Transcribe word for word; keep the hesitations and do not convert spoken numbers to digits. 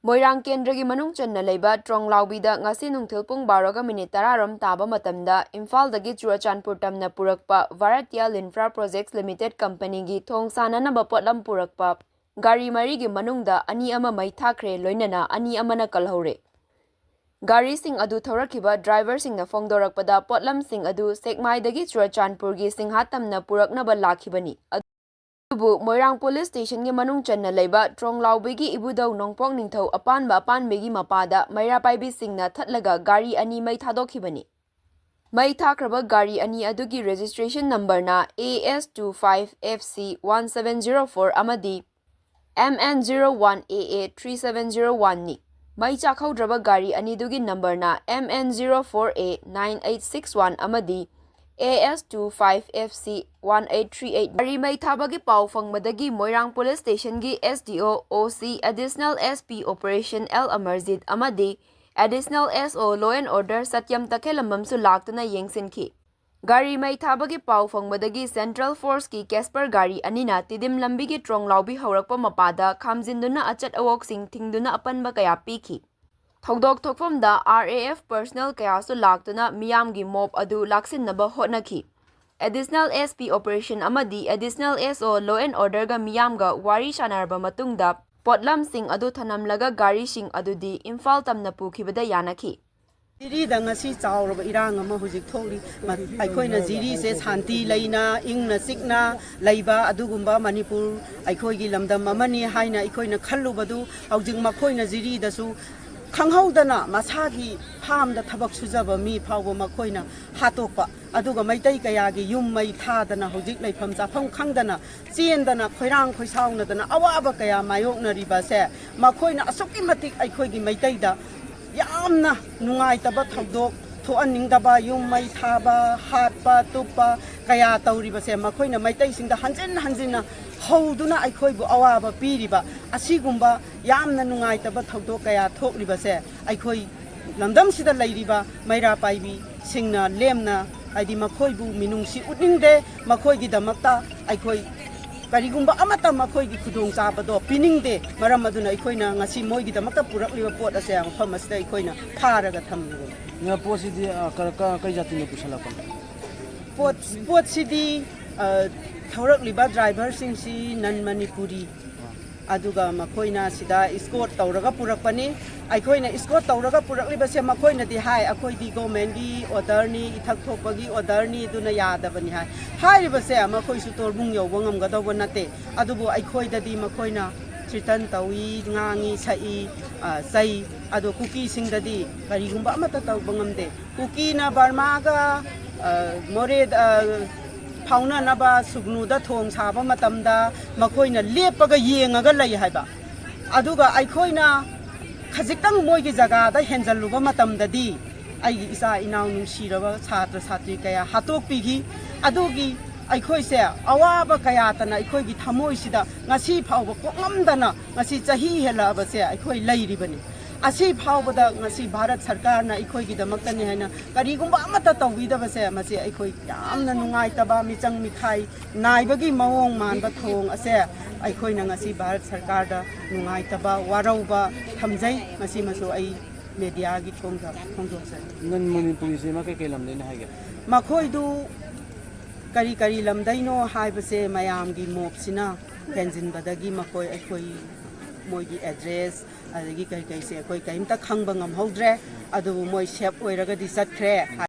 ꯃꯣꯏꯔꯥꯡ ꯀꯦꯟꯗ꯭ꯔꯒꯤ ꯃꯅꯨꯡ ꯆꯟꯅ ꯂꯩꯕ ꯇ꯭ꯔꯣꯡꯂꯥꯎꯕꯤꯗ ꯉꯁꯤ ꯅꯨꯡꯊꯤꯜ ꯄꯨꯡ ꯕꯥꯔꯣꯒ ꯃꯤꯅꯤꯠ ꯇꯔꯥ ꯔꯣꯝ ꯇꯥꯕ ꯃꯇꯝꯗ ꯏꯝꯐꯥꯜꯗꯒꯤ ꯆꯨꯔꯆꯥꯟꯄꯨꯔ ꯇꯝꯅ ꯄꯨꯔꯛꯄ ꯚꯥꯔꯠꯇꯤꯌꯥ ꯂꯤꯟꯐ꯭ꯔꯥ ꯄ꯭ꯔꯣꯖꯦꯛꯁ ꯂꯤꯃꯤꯇꯦꯗ ꯀꯝꯄꯅꯤꯒꯤ ꯊꯣꯡ ꯁꯥꯟꯅꯅꯕ ꯄꯣꯠꯂꯝ ꯄꯨꯔꯛꯄ ꯒꯥꯔꯤ ꯃꯔꯤꯒꯤ ꯃꯅꯨꯡꯗ ꯑꯅꯤ ꯑꯃ ꯃꯩ ꯊꯥꯈ꯭ꯔꯦ, ꯂꯣꯏꯅꯅ ꯑꯅꯤ ꯑꯃꯅ ꯀꯜꯍꯧꯔꯦ꯫ ꯒꯥꯔꯤꯁꯤꯡ ꯑꯗꯨ ꯊꯧꯔꯛꯈꯤꯕ ꯗ꯭ꯔꯥꯏꯚꯔꯁꯤꯡꯅ ꯐꯣꯡꯗꯣꯔꯛꯄꯗ, ꯄꯣꯠꯂꯝꯁꯤꯡ ꯑꯗꯨ ꯁꯦꯛꯃꯥꯏꯗꯒꯤ ꯆꯨꯔꯆꯥꯟꯄꯨꯔꯒꯤ ꯁꯤꯡꯍꯥ ꯇꯝꯅ ꯄꯨꯔꯛꯅꯕ ꯂꯥꯛꯈꯤꯕꯅꯤ꯫ ꯑꯗꯨꯕꯨ ꯃꯣꯏꯔꯥꯡ ꯄꯨꯂꯤꯁ ꯁ꯭ꯇꯦꯁꯟꯒꯤ ꯃꯅꯨꯡ ꯆꯟꯅ ꯂꯩꯕ ꯇ꯭ꯔꯣꯡꯂꯥꯎꯕꯤꯒꯤ ꯏꯕꯨꯙꯧ ꯅꯣꯡꯄꯣꯛ ꯅꯤꯡꯊꯧ ꯑꯄꯥꯟꯕ ꯑꯄꯥꯟꯕꯤꯒꯤ ꯃꯄꯥꯗ ꯃꯩꯔꯥ ꯄꯥꯏꯕꯤꯁꯤꯡꯅ ꯊꯠꯂꯒ ꯒꯥꯔꯤ ꯑꯅꯤ ꯃꯩ ꯊꯥꯗꯣꯛꯈꯤꯕꯅꯤ꯫ ꯃꯩ ꯊꯥꯈ꯭ꯔꯕ ꯒꯥꯔꯤ ꯑꯅꯤ ꯑꯗꯨꯒꯤ ꯔꯦꯖꯤꯁꯇ꯭ꯔꯦꯁꯟ ꯅꯝꯕꯔꯅ A S two five F C one seven zero four ꯑꯃꯗꯤ M N zero one A A three seven zero one ꯅꯤ꯫ ꯃꯩ ꯆꯥꯛꯍꯧꯗ꯭ꯔꯕ ꯒꯥꯔꯤ ꯑꯅꯤꯗꯨꯒꯤ ꯅꯝꯕꯔꯅ M N zero four A nine eight six one ꯑꯃꯗꯤ A S two five F C one eight three eight꯫ ꯒꯥꯔꯤ ꯃꯩ ꯊꯥꯕꯒꯤ ꯄꯥꯎ ꯐꯪꯕꯗꯒꯤ ꯃꯣꯏꯔꯥꯡ police ꯁ꯭ꯇꯦꯁꯟꯒꯤ S D O, O C, Additional S P Operation L Amarjeet ꯑꯃꯗꯤ Additional S O Law and Order ꯁꯇ꯭ꯌꯝ ꯇꯈꯦꯂꯝꯕꯝꯁꯨ ꯂꯥꯛꯇꯨꯅ ꯌꯦꯡꯁꯤꯟꯈꯤ꯫ ꯒꯥꯔꯤ ꯃꯩ ꯊꯥꯕꯒꯤ ꯄꯥꯎ ꯐꯪꯕꯗꯒꯤ ꯁꯦꯟꯇ꯭ꯔꯦꯜ ꯐꯣꯔꯁꯀꯤ ꯀꯦꯁꯄꯔ ꯒꯥꯔꯤ ꯑꯅꯤꯅ ꯇꯤꯗꯤꯝ ꯂꯝꯕꯤꯒꯤ ꯇ꯭ꯔꯣꯡꯂꯥꯎꯕꯤ ꯍꯧꯔꯛꯄ ꯃꯄꯥꯗ ꯈꯥꯝꯖꯤꯟꯗꯨꯅ ꯑꯆꯠ ꯑꯋꯣꯛꯁꯤꯡ ꯊꯤꯡꯗꯨꯅ ꯑꯄꯟꯕ ꯀꯌꯥ ꯄꯤꯈꯤ꯫ ꯊꯧꯗꯣꯛ ꯊꯣꯛꯐꯝꯗ R A F ꯄꯔꯁꯅꯦꯜ ꯀꯌꯥꯁꯨ ꯂꯥꯛꯇꯨꯅ ꯃꯤꯌꯥꯝꯒꯤ ꯃꯣꯞ ꯑꯗꯨ ꯂꯥꯛꯁꯤꯟꯅꯕ ꯍꯣꯠꯅꯈꯤ꯫ Additional S P Operation ꯑꯃꯗꯤ Additional S O Law and Orderꯒ ꯃꯤꯌꯥꯝꯒ ꯋꯥꯔꯤ ꯁꯥꯟꯅꯔꯕ ꯃꯇꯨꯡꯗ ꯄꯣꯠꯂꯝꯁꯤꯡ ꯑꯗꯨ ꯊꯅꯝꯂꯒ ꯒꯥꯔꯤꯁꯤꯡ ꯑꯗꯨꯗꯤ ꯏꯝꯐꯥꯜ ꯇꯝꯅ ꯄꯨꯈꯤꯕꯗ ꯌꯥꯅꯈꯤ꯫ ꯖꯤꯔꯤꯗ ꯉꯁꯤ ꯆꯥꯎꯔꯕ ꯏꯔꯥꯡ ꯑꯃ ꯍꯧꯖꯤꯛ ꯊꯣꯛꯂꯤ꯫ ꯃ-, ꯑꯩꯈꯣꯏꯅ ꯖꯤꯔꯤꯁꯦ ꯁꯥꯟꯇꯤ ꯂꯩꯅ, ꯏꯪꯅ ꯆꯤꯛꯅ ꯂꯩꯕ ꯑꯗꯨꯒꯨꯝꯕ ꯃꯅꯤꯄꯨꯔ ꯑꯩꯈꯣꯏꯒꯤ ꯂꯝꯗꯝ ꯑꯃꯅꯤ ꯍꯥꯏꯅ ꯑꯩꯈꯣꯏꯅ ꯈꯜꯂꯨꯕꯗꯨ ꯍꯧꯖꯤꯛ ꯃꯈꯣꯏꯅ ꯖꯤꯔꯤꯗꯁꯨ ꯈꯪꯍꯧꯗꯅ ꯃꯁꯥꯒꯤ ꯐꯥꯝꯗ ꯊꯕꯛ ꯁꯨꯖꯕ ꯃꯤ ꯐꯥꯎꯕ ꯃꯈꯣꯏꯅ ꯍꯥꯠꯇꯣꯛꯄ, ꯑꯗꯨꯒ ꯃꯩꯇꯩ ꯀꯌꯥꯒꯤ ꯌꯨꯝ ꯃꯩ ꯊꯥꯗꯅ ꯍꯧꯖꯤꯛ ꯂꯩꯐꯝ ꯆꯥꯐꯝ ꯈꯪꯗꯅ ꯆꯦꯟꯗꯅ ꯈꯣꯏꯔꯥꯡ ꯈꯣꯏꯁꯥꯎꯅꯗꯅ ꯑꯋꯥꯕ ꯀꯌꯥ ꯃꯥꯌꯣꯛꯅꯔꯤꯕꯁꯦ ꯃꯈꯣꯏꯅ ꯑꯁꯨꯛꯀꯤ ꯃꯇꯤꯛ ꯑꯩꯈꯣꯏꯒꯤ ꯃꯩꯇꯩꯗ ꯌꯥꯝꯅ ꯅꯨꯡꯉꯥꯏꯇꯕ ꯊꯧꯗꯣꯛ ꯊꯣꯛꯍꯟꯅꯤꯡꯗꯕ, ꯌꯨꯝ ꯃꯩ ꯊꯥꯕ, ꯍꯥꯠꯄ, ꯇꯨꯞꯄ ꯀꯌꯥ ꯇꯧꯔꯤꯕꯁꯦ ꯃꯈꯣꯏꯅ ꯃꯩꯇꯩꯁꯤꯡꯗ ꯍꯟꯖꯤꯟ ꯍꯟꯖꯤꯟꯅ ꯍꯧꯗꯨꯅ ꯑꯩꯈꯣꯏꯕꯨ ꯑꯋꯥꯕ ꯄꯤꯔꯤꯕ ꯑꯁꯤꯒꯨꯝꯕ ꯌꯥꯝꯅ ꯅꯨꯡꯉꯥꯏꯇꯕ ꯊꯧꯗꯣꯛ ꯀꯌꯥ ꯊꯣꯛꯂꯤꯕꯁꯦ ꯑꯩꯈꯣꯏ ꯂꯝꯗꯝꯁꯤꯗ ꯂꯩꯔꯤꯕ ꯃꯩꯔꯥ ꯄꯥꯏꯕꯤꯁꯤꯡꯅ ꯂꯦꯝꯅ, ꯍꯥꯏꯗꯤ, ꯃꯈꯣꯏꯕꯨ ꯃꯤꯅꯨꯡꯁꯤ ꯎꯠꯅꯤꯡꯗꯦ꯫ ꯃꯈꯣꯏꯒꯤꯗꯃꯛꯇ ꯑꯩꯈꯣꯏ ꯀꯔꯤꯒꯨꯝꯕ ꯑꯃꯠꯇ ꯃꯈꯣꯏꯒꯤ ꯈꯨꯗꯣꯡꯆꯥꯕꯗꯣ ꯄꯤꯅꯤꯡꯗꯦ꯫ ꯃꯔꯝ ꯑꯗꯨꯅ ꯑꯩꯈꯣꯏꯅ ꯉꯁꯤ ꯃꯣꯏꯒꯤꯗꯃꯛꯇ ꯄꯨꯔꯛꯂꯤꯕ ꯄꯣꯠ ꯑꯁꯦ ꯃꯐꯝ ꯑꯁꯤꯗ ꯑꯩꯈꯣꯏꯅ ꯐꯥꯔꯒ ꯊꯝꯂꯤꯕꯅꯤ꯫ ꯉꯥ ꯄꯣꯠꯁꯤꯗꯤ ꯑ, ꯀꯔ- ꯀ- ꯀꯩ ꯖꯥꯇꯤꯅ ꯄꯨꯁꯜꯂꯛꯄꯅꯣ? ꯄꯣꯠ ꯄꯣꯠꯁꯤꯗꯤ ꯑ, ꯊꯧꯔꯛꯂꯤꯕ ꯗ꯭ꯔꯥꯏꯚꯔꯁꯤꯡꯁꯤ ꯅꯟ ꯃꯅꯤꯄꯨꯔꯤ, ꯑꯗꯨꯒ ꯃꯈꯣꯏꯅ ꯁꯤꯗ ꯏꯁꯀꯣꯔꯠ ꯇꯧꯔꯒ ꯄꯨꯔꯛꯄꯅꯤ꯫ ꯑꯩꯈꯣꯏꯅ ꯏꯁꯀꯣꯔꯠ ꯇꯧꯔꯒ ꯄꯨꯔꯛꯂꯤꯕꯁꯦ ꯃꯈꯣꯏꯅꯗꯤ ꯍꯥꯏ, ꯑꯩꯈꯣꯏꯗꯤ ꯒꯣꯔꯃꯦꯟꯒꯤ ꯑꯣꯔꯗꯔꯅꯤ, ꯏꯊꯛ ꯊꯣꯛꯄꯒꯤ ꯑꯣꯔꯗꯔꯅꯤ, ꯑꯗꯨꯅ ꯌꯥꯗꯕꯅꯤ ꯍꯥꯏ꯫ ꯍꯥꯏꯔꯤꯕꯁꯦ ꯃꯈꯣꯏꯁꯨ ꯇꯣꯔꯕꯨꯡ ꯌꯧꯕ ꯉꯝꯒꯗꯧꯕ ꯅꯠꯇꯦ꯫ ꯑꯗꯨꯕꯨ ꯑꯩꯈꯣꯏꯗꯗꯤ ꯃꯈꯣꯏꯅ ꯊ꯭ꯔꯤꯇꯟ ꯇꯧꯏ, ꯉꯥꯡꯏ, ꯁꯛꯏ, ꯑ, ꯆꯩ꯫ ꯑꯗꯣ ꯀꯨꯀꯤꯁꯤꯡꯗꯗꯤ ꯀꯔꯤꯒꯨꯝꯕ ꯑꯃꯠꯇ ꯇꯧꯕ ꯉꯝꯗꯦ꯫ ꯀꯨꯀꯤꯅ ꯕꯔꯃꯥꯒ, ꯑ, ꯃꯣꯔꯦꯗ, ꯑ, ꯐꯥꯎꯅꯅꯕ ꯁꯨꯒꯅꯨꯗ ꯊꯣꯡ ꯁꯥꯕ ꯃꯇꯝꯗ ꯃꯈꯣꯏꯅ ꯂꯦꯞꯄꯒ ꯌꯦꯡꯉꯒ ꯂꯩ ꯍꯥꯏꯕ꯫ ꯑꯗꯨꯒ ꯑꯩꯈꯣꯏꯅ ꯈꯖꯤꯛꯇꯪ ꯃꯣꯏꯒꯤ ꯖꯒꯥꯗ ꯍꯦꯟꯖꯜꯂꯨꯕ ꯃꯇꯝꯗꯗꯤ ꯑꯩꯒꯤ ꯏꯆꯥ ꯏꯅꯥꯎ ꯅꯨꯡꯁꯤꯔꯕ ꯁꯥꯇ꯭ꯔ ꯁꯥꯇ꯭ꯔꯤ ꯀꯌꯥ ꯍꯥꯠꯇꯣꯛꯄꯤꯈꯤ꯫ ꯑꯗꯨꯒꯤ ꯑꯩꯈꯣꯏꯁꯦ ꯑꯋꯥꯕ ꯀꯌꯥꯇꯅ ꯑꯩꯈꯣꯏꯒꯤ ꯊꯃꯣꯏꯁꯤꯗ ꯉꯁꯤ ꯐꯥꯎꯕ ꯀꯣꯛꯉꯝꯗꯅ ꯉꯁꯤ ꯆꯍꯤ ꯍꯦꯜꯂꯛꯑꯕꯁꯦ ꯑꯩꯈꯣꯏ ꯂꯩꯔꯤꯕꯅꯤ꯫ ꯑꯁꯤ ꯐꯥꯎꯕꯗ ꯉꯁꯤ ꯚꯥꯔꯠ ꯁꯔꯀꯥꯔꯅ ꯑꯩꯈꯣꯏꯒꯤꯗꯃꯛꯇꯅꯤ ꯍꯥꯏꯅ ꯀꯔꯤꯒꯨꯝꯕ ꯑꯃꯠꯇ ꯇꯧꯕꯤꯗꯕꯁꯦ ꯃꯁꯤ ꯑꯩꯈꯣꯏ ꯌꯥꯝꯅ ꯅꯨꯡꯉꯥꯏꯇꯕ, ꯃꯤꯆꯪ ꯃꯤꯈꯥꯏ ꯅꯥꯏꯕꯒꯤ ꯃꯑꯣꯡ ꯃꯥꯟꯕ ꯊꯧꯑꯣꯡ ꯑꯁꯦ ꯑꯩꯈꯣꯏꯅ ꯉꯁꯤ ꯚꯥꯔꯠ ꯁꯔꯀꯥꯔꯗ ꯅꯨꯡꯉꯥꯏꯇꯕ, ꯋꯥꯔꯧꯕ ꯊꯝꯖꯩ꯫ ꯃꯁꯤꯃꯁꯨ ꯑꯩ ꯃꯦꯗꯤꯌꯥꯒꯤ ꯊꯣꯡꯗ ꯐꯣꯡꯗꯣꯛꯆꯔꯤ꯫ ꯅꯟ ꯃꯅꯤꯄꯨꯔꯤꯁꯦ ꯃꯥ ꯀꯩꯀꯩ ꯂꯝꯗꯩꯅ ꯍꯥꯏꯒꯦ? ꯃꯈꯣꯏꯗꯨ ꯀꯔꯤ ꯀꯔꯤ ꯂꯝꯗꯩꯅꯣ ꯍꯥꯏꯕꯁꯦ ꯃꯌꯥꯝꯒꯤ ꯃꯣꯞꯁꯤꯅ ꯍꯦꯟꯖꯤꯟꯕꯗꯒꯤ ꯃꯈꯣꯏ ꯑꯩꯈꯣꯏ ꯃꯣꯏꯒꯤ ꯑꯦꯗ꯭ꯔꯦꯁ ꯑꯗꯒꯤ ꯀꯔꯤ ꯀꯔꯤꯁꯦ ꯑꯩꯈꯣꯏ ꯀꯔꯤꯝꯇ ꯈꯪꯕ ꯉꯝꯍꯧꯗ꯭ꯔꯦ꯫ ꯑꯗꯨꯕꯨ ꯃꯣꯏ ꯁꯦꯞ ꯑꯣꯏꯔꯒꯗꯤ ꯆꯠꯈ꯭ꯔꯦ꯫